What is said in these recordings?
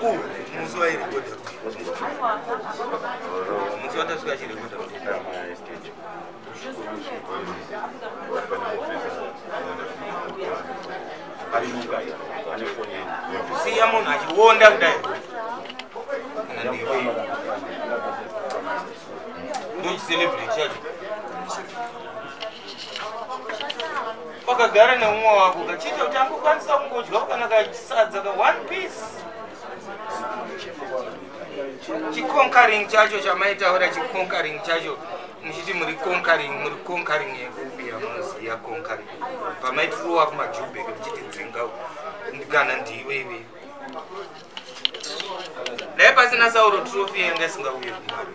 Musi wairekodha, musi watasvika achirekodha. Kusiya munhu achionda kudai kana ndiwe ndochicelebrate chacho. Wakagara neumwe wako kachiita kuti angokwanisa kungodya kana kasadza ka one piece. Chiconquering chacho chamaitaura, chiconquering chacho muchiti muri conquering, muri conquering yekupi yamunoziva conquering? Pamaitirowa kumaJubek muchiti dzinga kana ndiwe iwe. Dai pasina Sauro, trophy yanga isingauye kuMbare.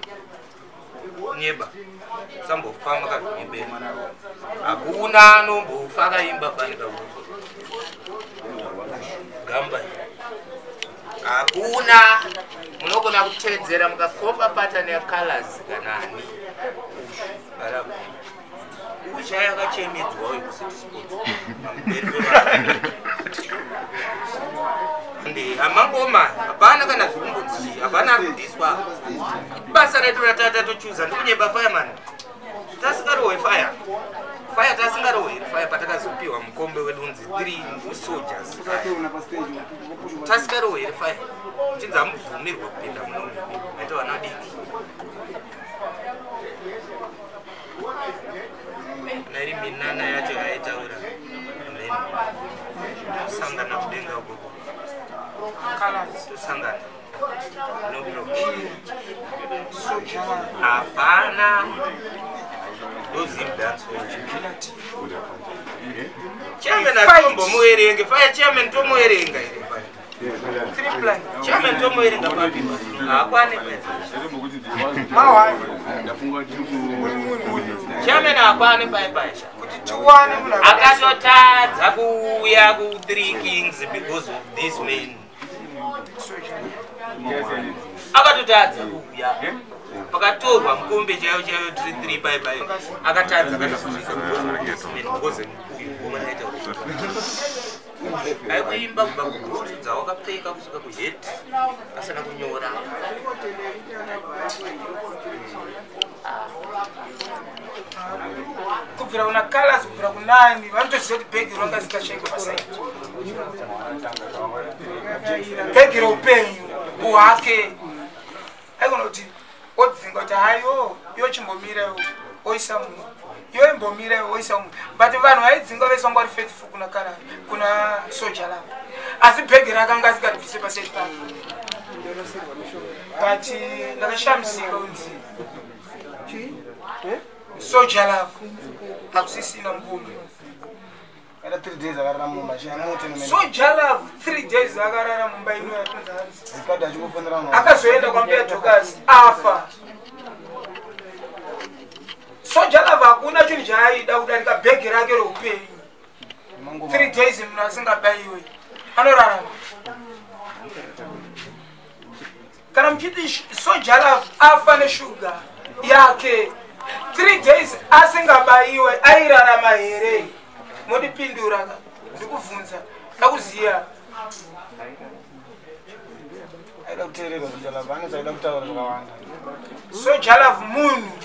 Nyeba sambofa makazvinyebera, hakuna anombofa akaimba fanika gamba, hakuna. Munogona kutedzera mukakopa pattern yaColors kanani uzha yakachemedzwa uyu kuCity Sports pamberi pevanhu. Hamangoma hapana kana zvikumbonzi, hapana ari kudhiswa. Basa redu ratata tochuza ndikunyeba. Fireman tasingarohwe fire, fire tasingarohwe here fire? Patakazopiwa mukombe wedu unzi Three Soldiers, tasingarohwe here fire? Chinzi hamubvumirwe kupinda munomu, maita vana vadiki. Kana iri minana yacho yaitaura, amen, tosangana kudenga ukoko. Tosangana, no problem, hapana. Ndozimdance. Chairman atombomuerenge fire. Chairman tomuerenga here fire? Chairman tomuerenga papi? Haakwane. Mawani. Chairman haakwane pai pai. Kuti tiwane munhu akatotadza kuuya ku-Three Kings because of this man. Akatotadza kuuya pakatorwa mukombe chaiyo chaiyo 33 pai pai, akatadza kana kusvika because of this man, because uyu mukomana aita aikuimba kubva kubhutsu dzawakapfeka kusvika kuheti asina kunyora. Kubvira kuna Colors, kubvira kunani, vanotoziva kuti bhegi ranga zikashaikwa pasaidi, bhegi reupenyu hwake. Aikona kuti odzinga kuti hayo iwo chimbomira iwo, oisa mumwe, iwo imbomira iwo, oisa mumwe. But vanhu vaidzinga vese vanga vari faithful kuna Colors, kuna Soul Jah Love, asi bhegi rakanga asingaribvise pasaidi pake. But ndakashamisika kunzi Soul Jah Love hakusisina mukombe. Aita 3 days akarara mumba. Soul Jah Love 3 days akarara mumba ino yakunzi hanzi Zikadhi achingofonera vanhu. Akazoenda kwambuya Dorcas afa. Soul Jah Love hakuna chinhu chaaida kudarika bhegi rake reupenyu. 3 days munhu asingabayiwe anorarama? Kana muchiti Soul Jah Love afa neshuga yake, 3 days asingabayiwe airarama here? Modipindura ka, ndikubvunza ndakuziya. Aida kuteererwa Soul Jah Love, anoti aida kutaura zvakawanda. Soul Jah Love munhu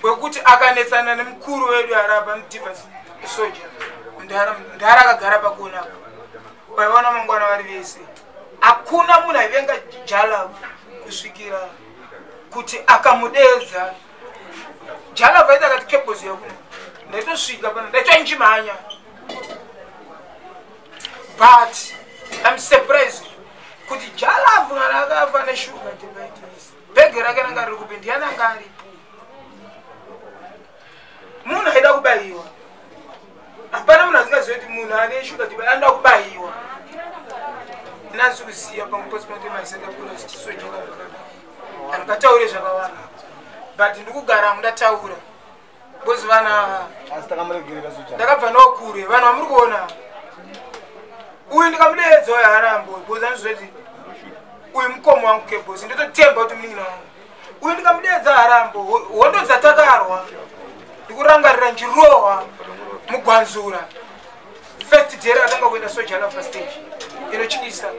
wekuti akanetsana nemukuru wedu arapa mudhivha soja ndara akagara pakona apo, vaiona mangwana vari vese. Hakuna munhu aivenga Jah Love kusvikira kuti akamudedza. Jah Love aiti akati kebozi yakuno, ndaitosvika pano ndaitoinjimhanya. But I'm surprised kuti Jah Love kana akafa neshuga diabetes, bhegi rake ranga riri kupi? Ndiani anga aripo? Munhu aida kubayiwa, hapana munhu asingazivi kuti munhu ane shuga diabetes anoda kubayiwa. Inansi kuziva pamupostmortem chisojakadai, handingataure zvakawanda, but ndikugara ndataura because vana Asi takamuregerera Soul Jah. Ndakabva nawo kure. Vanhu vamuri kuona uyu, ndikamudeedza uyu harambo because anoziva kuti uyu mukoma wangu kebosi, ndototemba kuti munin'ina wangu uyu. Ndikamudeedza harambo. Hondo dzatakarwa, ndikurangarira njirohwa mugwanzura first day rakatanga kuenda Soul Jah Love pastage inotyisa.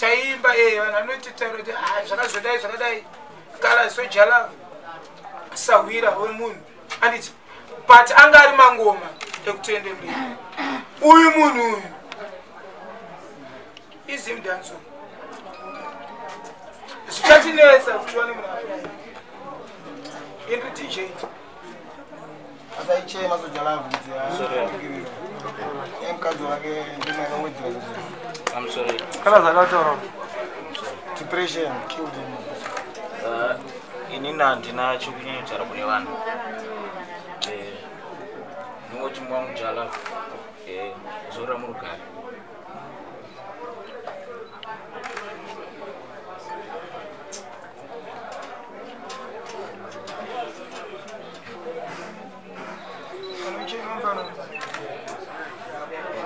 Taimba vanhu vanotitaura kuti zvakazodai zvakadai kala Soul Jah Love sahwira wemunhu anditi, but anga ari mangoma ekutoende mberi. Uyu munhu uyu iZimdancehall, zvichatinetsa kuti tiwane munhu akadai. Indiri DJ. Asaichema Soul Jah Love kuti mukadzi wake ndima yakawedzera. I'm sorry. Kana zvakataura, depression killed him. Inini handina chekunyanya kune vanhu. Ndingoti mwangu Jah Love, zora murugare. Anochema mfana,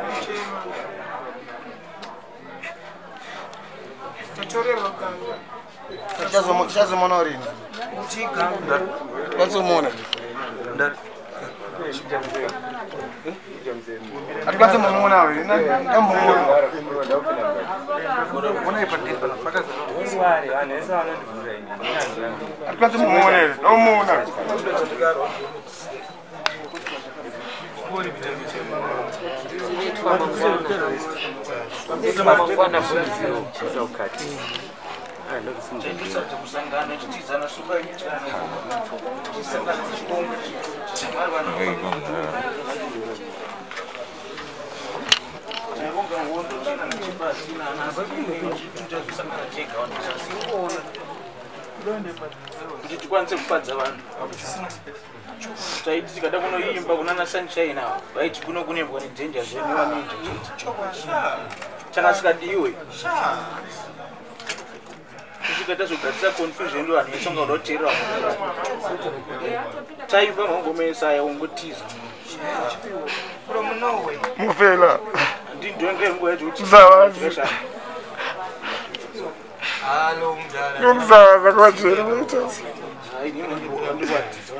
anochema. Tatorerwa ganda. Tichazomona rini? Kuti iganda. Tikwanise hatikwanise mumuona ndambomuona. Hatikwanise mumuona here? Ndamuona. Mangwana bvunziro. Taindosabva kusangana tichizana suka, tisangana tichibonga vari vanhu. Tinobonga hondo china nechipasina tazosangana tega vanhu tisasingoona kuti tikwanise kufadza vanhu. Taiti tikada kunoimba kunana Sunshine avo, vaiti kuno kunembwa nedanger zone, vanoita chete chakasikadiwe. Kusvika tazogadzisa confusion, vanhu vese vanga kuda kuteerera. Taimba mangoma ese aya, ungotiza. From nowhere. Mufela. Ndindonge nguva yacho kuti Mzawazi. Halo mudhara. Nokuzawaza kwajeri maita. Hai, ndikuratidza.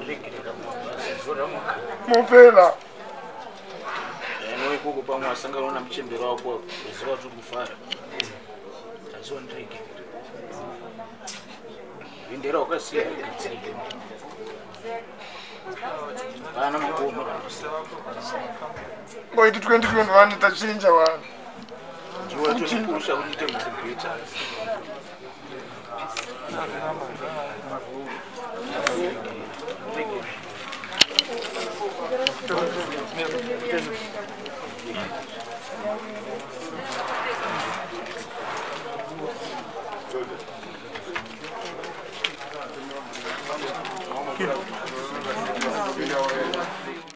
Regerera, zora mugare. Mufela. Ino ikoko pamwe wasangana namuchembero wako, ziva tiri kufara, asi wandiregerera. Vindera wakasiya rigadzirike vana mangoma vanosiya. Ngoiti 2021 tachinja vanhu. Ndiwatozvipusha kuti ite mudzigweta.